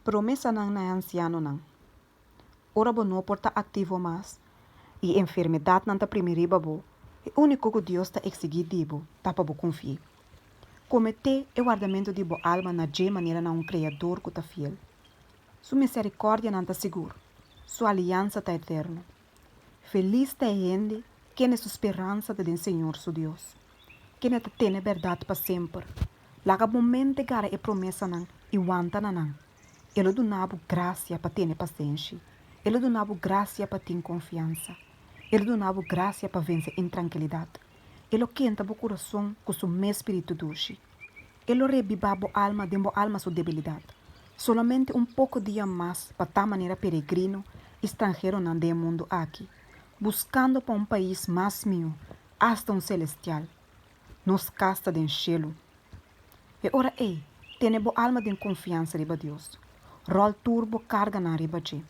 Promesanan na e ansianonan. Ora bo no por ta aktivo mas i e enfermedatnan ta primi riba bo, e úniko ku Dios ta eksigí di bo ta pa bo konfi'é. Kometé e wardamentu di bo alma na dje manera na un Kreador ku ta fiel. Su miserikòrdianan ta sigur, su aliansa ta eterno. Felis ta e hende kende su speransa ta den Señor su Dios, kende ta tene bèrdat pa semper. Laga bo mente gara e promesanan i wanta na nan. E lo duna bo grasia pa tene pasenshi. E lo duna bo grasia pa tin konfiansa. E lo duna bo grasia pa vense intrankilidat. E lo kenta bo kurason ku su mes spiritu dushi. E lo rebibá bo alma den bo alma su debilidat. Solamente un poko dia mas pa ta manera peregrino i stranheronan den e mundu aki, buskando pa un pais mas mihó, asta un selestial. Nos kas ta den shelu. E ora ei, tene bo alma den konfiansa riba Dios. Ròl tur bo karganan riba dje.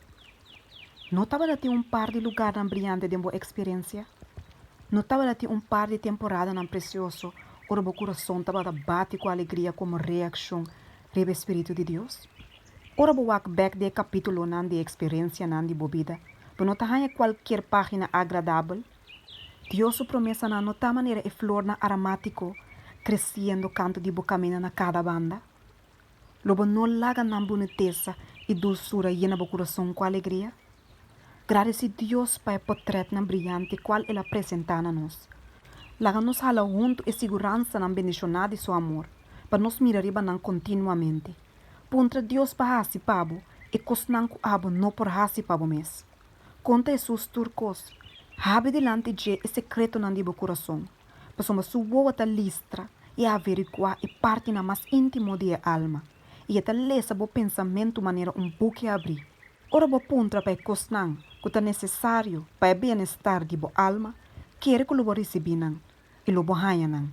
No tabata tin un par di lugarnan briante den bo eksperensia? No tabata tin un par di temporadanan presioso ora bo kurason tabata bati ku alegria komo reakshon riba e spiritu di Dios? Ora bo wak bèk di e kapítulonan di e eksperensianan di bo bida, bo no ta haña kualkier página agradabel? Dios su promesanan no ta manera e flornan aramátiko kresiendo kantu di bo kaminda na kada banda? Lo bo no laga nan bunitesa i dulsura yena bo kurason ku alegria? Gradisí Dios pa e potrètnan briante kual el a presentá na nos. Laga nos hala huntu e siguransanan bendishoná di su amor, pa nos mira riba nan kontinuamente. Puntra Dios pa hasi pa bo e kosnan ku abo no por hasi pa bo mes. Konta Hesus tur kos. Habri dilanti dje e sekretonan di bo kurason, pasobra su wowo ta listra i a averiguá e partinan mas íntimo di e alma, i e ta lesa bo pensamentu manera un buki habrí. Ora bo puntra pa e kosnan ku ta nesesario pa e bienestar di bo alma, kere ku lo bo risibí nan, i lo bo haña nan.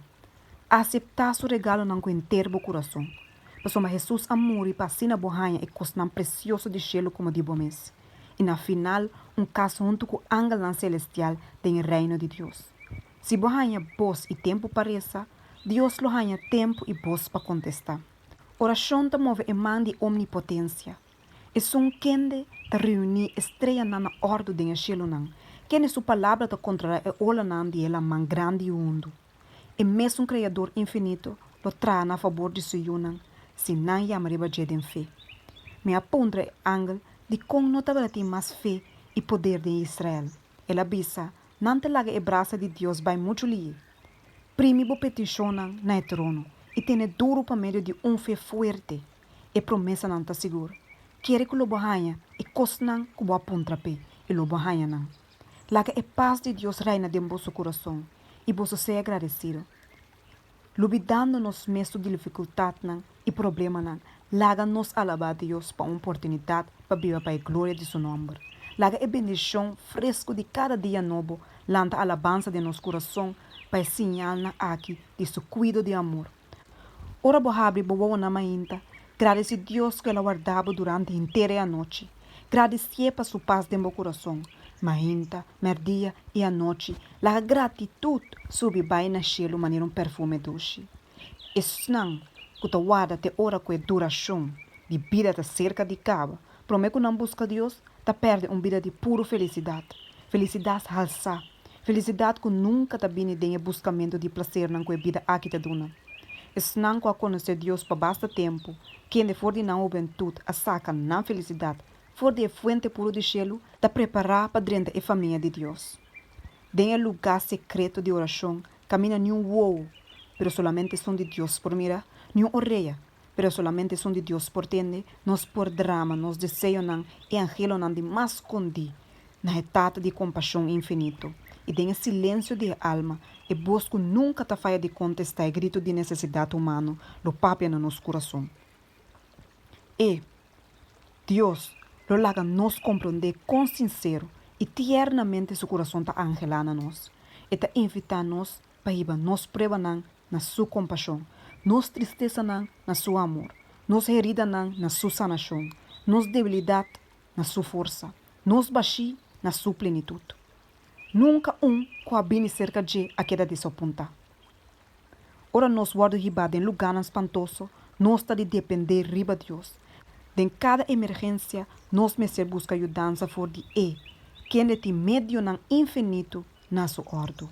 Aseptá su regalonan ku henter bo kurason, pasobra Hesus a muri pa asina bo haña e kosnan presioso di shelu komo di bo mes, i na final un kas huntu ku angelnan selestial den e Reino di Dios. Si bo haña bos i tempu pa resa, Dios lo haña tempu i bos pa kontestá. Orashon ta move e man di Omnipotensia. Esun kende ta reuní e streanan na òrdu den e shelunan, kende su palabra ta kontrolá e olanan di e laman grandi i hundu. E mesun Kreador infinito lo traha na fabor di su yunan si nan yama riba dje den fe. Mi a puntra e angel dikon no tabatin mas fe i poder den Israel. El a bisa, Nan ta laga e brasa di Dios bai muchu lihé. Primi bo petishonnan na e trono i tene duru pa medio di un fe fuerte. E promesanan ta sigur. Kere ku lo bo haña e kosnan ku bo a puntra p'e i lo bo haña nan. Laga e pas di Dios reina den boso kurason i boso sea agradesido. Lubidando nos mes su difikultatnan i problemanan, laga nos alabá Dios pa un oportunidat pa biba pa e gloria di su nòmber. Laga e bendishon fresku di kada dia nobo lanta alabansa den nos kurason pa e siñalnan aki di su kuido di amor. Ora bo habri bo wowonan mainta, gradisí Dios ku el a warda bo durante henter e anochi. Gradisié pa su pas den bo kurason. Mainta, mèrdia i anochi, laga gratitut subi bai na shelu manera un perfume dushi. Esnan ku ta warda te ora ku e durashon di bida ta serka di kaba, promé ku nan buska Dios, ta pèrdè un bida di puru felisidat, felisidat halsá, felisidat ku nunka ta bini den e buskamentu di plasernan ku e bida aki ta duna. Esnan ku a konosé Dios pa basta tempu, kende for di nan hubentut a saka nan felisidat for di e fuente puru di shelu, ta prepará pa drenta e famia di Dios. Den e lugá sekreto di orashon kaminda niun wowo, pero solamente esun di Dios por mira, niun orea, pero solamente esun di Dios por tende, nos por drama nos deseonan i anhelonan di mas skondí na e Tata di kompashon infinito. I den e silensio di e alma, e bos ku nunka ta faya di kontestá e gritu di nesesidat humano lo papia na nos kurason. E, Dios, lo laga nos komprondé kon sinsero i tiernamente su kurason ta anhelá na nos. E ta invitá nos pa hiba nos pruebanan na Su kompashon, nos tristesanan na Su amor, nos heridanan na Su sanashon, nos debilidat na Su forsa, nos bashí na Su plenitut. Nunka un ku a bini serka dje a keda desapuntá. Ora nos wòrdu hibá den lugánan spantoso, nos ta di dependé riba Dios. Den kada emergensia nos mester buska yudansa for di E, kende tin medionan infinito na su òrdu.